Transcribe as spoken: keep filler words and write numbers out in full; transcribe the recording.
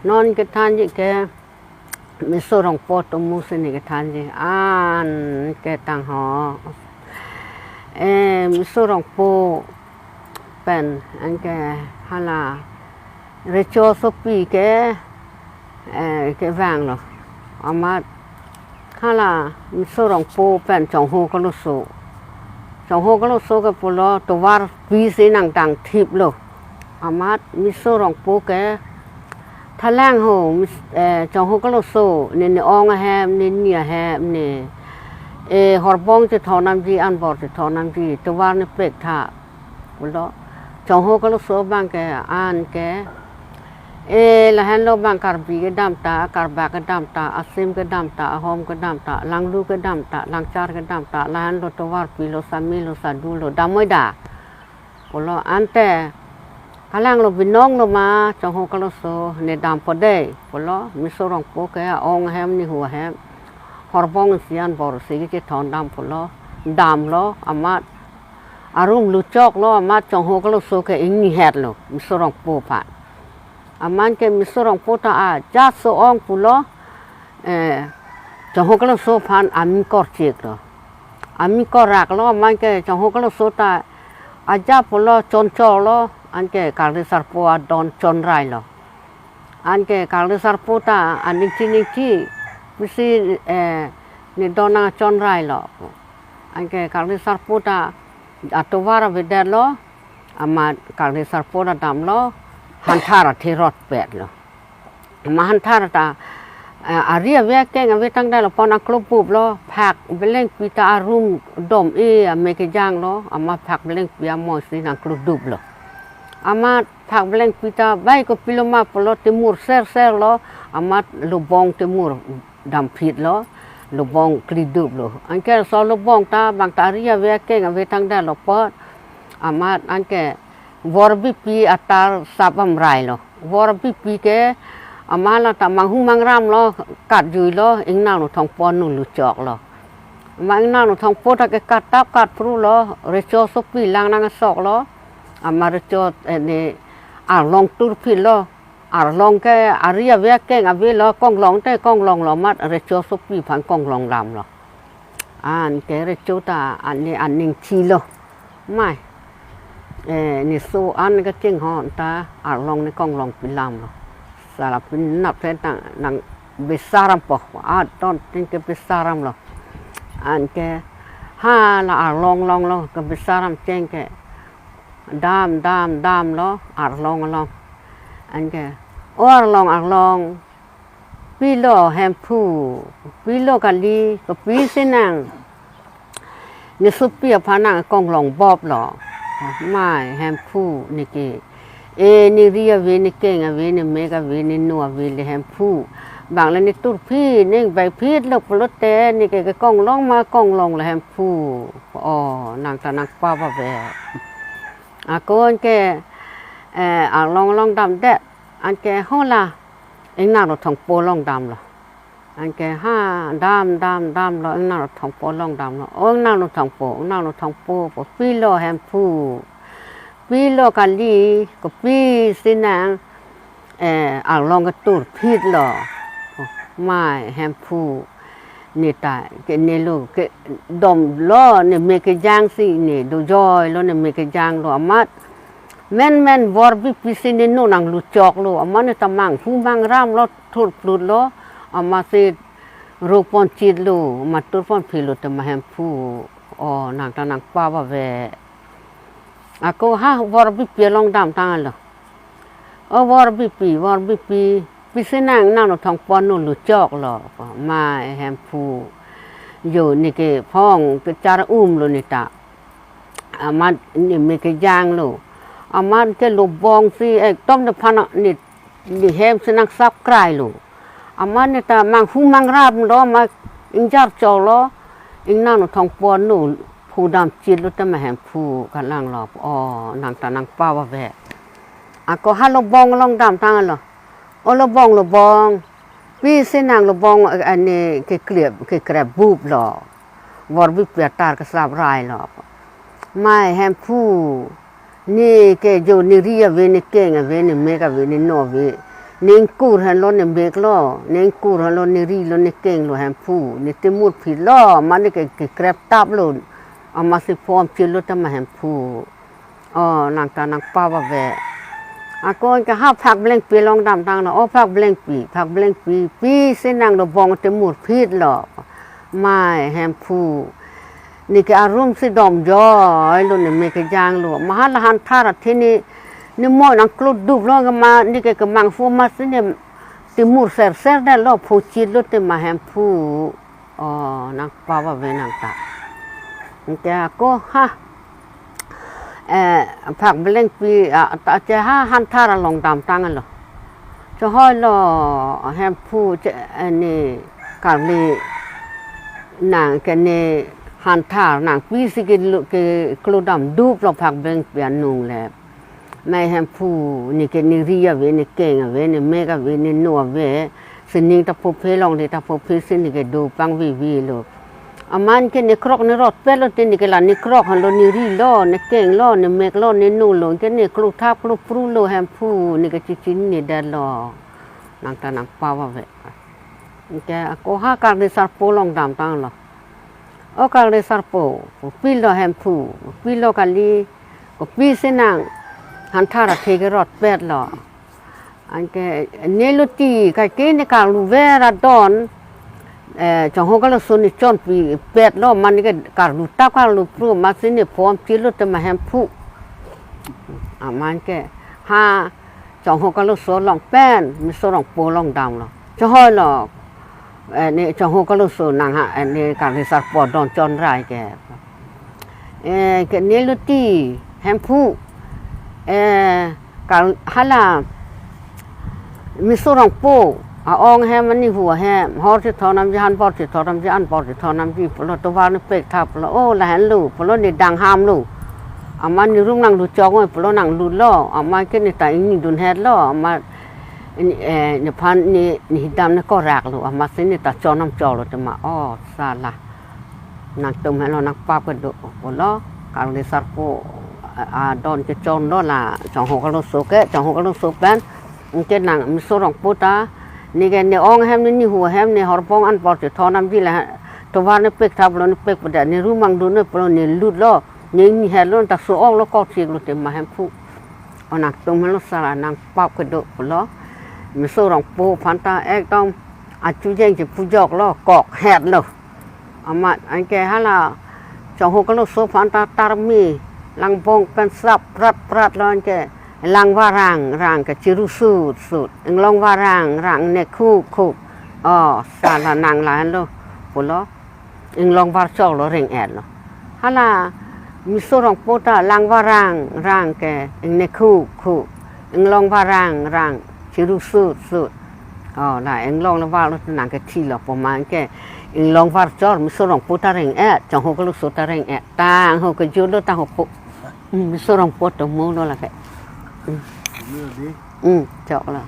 Non kethanji ke Miso Rongpo atum si ne kethanji an ke tangho. Eh, Miso Rongpo pen anke hala Recho asopi ke, eh, kevanglo. Amat hala Miso Rongpo pen Chongho Kaloso. Chongho Kaloso ke pulo tovar pisi nangdang thiplo. Amat Miso Rongpo ke thalang ho, Mis-, eh, Chongho Kaloso, ne ne ong ahem, ne ni ahem, ne, eh, horbong chethon namji, anbor chethon namji, tovar ne pek tha pulo. Chongho Kaloso abang ke an ke, eh, lahenlo abang Karbi kedam ta, Karbak kedam ta, Asim kedam ta, Ahom kedam ta, Langlu kedam ta, Langchar kedam ta, lahenlo tovar pilo, samelo, sadulo, damoi da pulo. Ante kalanglo, binonglo ma Chongho Kaloso, ne dampo dei pulo. Miso Rongpo ke a-ong ahem, ne hu ahem, horbong isi, anbor isi kechethon dam pulo. Damlo amat arum luchoklo, amat Chongho Kaloso ke ingnihetlo Miso Rongpo aphan. Amat ke Miso Rongpo ta ajat so-ong pulo, eh, Chongho Kaloso aphan ami korchiklo. Ami koraklo, amat ke Chongho Kaloso ta ajat pulo chonchorlo, anke Karli Sarpo adon chonrailo. Anke Karli Sarpo ta aning chiningchi pisi, eh, ne don nangchonrailo. Anke Karli Sarpo ta atovar avedetlo, amat Karli Sarpo ta damlo, hanthar athe rotpetlo. Amat hanthar ta, eh, ari ave akeng ave tangdetlo, pon angklobub lo, phak belengpi ta arum dom-e ame kejanglo, amat phak belengpi amoi si nangklodublo. Amat phak belengpi ta bai kopilo ma pulo, temur serserlo, amat lobong temur damphitlo, lobong klidublo. Anke laso lobong ta bang ta ari ave akeng ave tangdetlo apot, amat anke Vorbipi atar sap amrailo. Vorbipi ke amat la ta manghu mangramlo, katjuilo, ingnanglo thongpo anu luchoklo. Amat ingnanglo thongpo ta ke kattap katphrulo, Recho asopi lang nang asoklo. Amat Recho, eh, ne arlong turphitlo. Arlong ke ari ave akeng avelo, konglong te konglonglo, amat Recho asopi aphan konglong damlo. Anke Recho ta an ne aning chilo. Mai, eh, ne so an kachinghon ta arlong ne konglong pilamlo. Sala pinap te ta nang besar ampo. Adon tin ke besar amlo. Anke hala arlong longlo, kebesar amcheng ke dam dam damlo arlong along. Anke, "O arlong, arlong, pilo Hemphu, pilo kali, kopisi nang ne sopi aphan nang konglong boplo?" "Mai Hemphu, ne ke, eh, ne ri ave, ne keng ave, ne mek ave, ne no ave le Hemphu. Bang le ne turphit, ne baikphitlo pulote ne ke kekonglong ma konglong le Hemphu." O, nang ta nangpap ave. Ako anke, eh, arlong along damdet, anke hala ingnanglo thongpo along damlo. Anke ha dam dam damlo, ingnanglo thongpo along damlo. "O ingnanglo thongpo, ingnanglo thongpo, kopilo Hemphu, pilo kali, kopisi nang, eh, arlong keturphitlo?" "Mai Hemphu, ne ta ke ne lo kedomlo, ne mek kejang si ne dojoilo, ne mek kejanglo, amat menmen Vorbipi si ne no nangluchoklo, amat ne ta manghu mangramlo, thurplutlo, amatsi roponchitlo, amat turponphitlo tema Hemphu. O, nang ta nangpap ave. Ako ha Vorbipi along damtanglo. O Vorbipi, Vorbipi, pisi nang, ingnanglo thongpo anu luchoklo?" "Mai Hemphu, jo ne ke phong kechar umlo ne ta. Amat ne mek kejanglo. Amat ke lobong si ekdom nephan ne, ne hem si nangsap krailo. Amat ne ta manghu mangramlo, amat ingjar cholo, ingnanglo thongpo anu phu damchitlo tema Hemphu," kalanglo. O, nang ta nangpap ave. Ako ha lobong along damtanglo. "O lobong, lobong, pisi nang lobong, eh, ne kekrep, kekrepbuplo?" Vorbipi atar kesap railo. "Mai Hemphu, ne ke jo ne ri ave, ne keng ave, ne mek ave, ne no ave, Ne ingkur henlo, ne mek lo, ne ingkur henlo, ne ri lo, ne keng lo Hemphu. Ne timur phit lo, mane ke, kekrep tap lo. Amatsi pom chilo tema Hemphu. O, nangta nangpap ave. Ako ke ha Phak Blengpi along damtang lo. O Phak Blengpi, Phak Blengpi, pisi nang dobong timur phit lo. Mai Hemphu. Neke arum si dom joi lo, ne mek kejang lo. Ma hala Hanthar athe ne, ne moi nangklo dup lo ke ma, neke kemang fu amatsi ne timur serser det lo, pho chit lo tema Hemphu. O, nangpap ave nangta. Anke ako ha. Eh, Phak Blengpi, ah, ta che ha Hanthar along damtang lo. Chehoi lo Hemphu che, eh, ne karli nang ke ne Hanthar nang pisi ke lu-, keklo dam dup lo Phak Blengpi anung le. Mai Hemphu, neke ne ri ave, ne keng ave, ne mek ave, ne no ave. Sining ta phophe, longle ta phophe si neke do pangveve lo. Amat ke ne krok ne rotpet lo te, neke la ne krok henlo, ne ri lo, ne keng lo, ne mek lo, ne no lo, ke ne klo thap klo pru lo Hemphu, neke chichinine det lo. Nangta nangpap ave. Anke ako ha Karli Sarpo along damtang lo. O Karli Sarpo, kopi lo Hemphu, kopi lo kali, kopisi nang Hanthar athe kerotpet lo. Anke ne luti, kaike ne karlu ver adon, eh, Chongho Kaloso ne chonpipet lo, mane ke karlu tap karlu pru, amatsi ne pom chit lo tema Hemphu. Amat ke ha Chongho Kaloso along pen, Miso Rongpo along dam lo. Chehoi lo, eh, ne Chongho Kaloso nang ha, eh, ne Karli Sarpo adon chonrai ke. Eh, ke ne luti, Hemphu, eh, kal-, hala, Miso Rongpo, a-ong ahem, anihu ahem, hor chethon namji, han bor chethon namji, an bor chethon namji, pulo tovar ne pek thap pulo, o lahenlo, pulo ne dangham lo. Amat ne rum nanglut chok oi, pulo nanglut lo, amat ke ne ta ingnidun het lo, amat ne, eh, nephan ne, ne hidam ne korak lo, amatsi ne ta chon nam chok lo tema, o sala. Nangtum henlo nangpap kedo pulo, Karli Sarpo, a, adon kechon lo la, Chongho Kaloso ke, Chongho Kaloso pen, anke nang Miso Rongpo ta, neke ne ong ahem, ne nihu ahem, ne horbong an bor chethon namji la, tovar ne pek thap lo, ne pek pedet, ne rum nangdun noi pulo, ne lut lo, ne ingni het lo, ta so-ong lo, kok chik lo tema Hemphu. O nangtum henlo sala nangpap kedo pulo. Miso Rongpo aphan ta ekdom achujeng chepujok lo, kok het lo. Amat anke hala Chongho Kaloso aphan ta tarmi langbong pen sap prat prat lo anke langvar rang rang ke chiru sut sut. Inglongvar rang rang ne khuk khuk. O, sala nang lahenlo pulo. Inglongvar chok lo reng-et lo. Hala Miso Rongpo ta langvar rang rang ke ingne khuk khuk. Inglongvar rang rang chiru sut sut. O, la inglong le var lo nang ke thi lo pu amat ke inglongvar chor Miso Rongpo ta reng-et, Chongho Kaloso ta reng-et. Tangho kejut lo tangho po. Hmm, Miso Rongpo tomo lo lake. Hmm. Hmm, chok lo.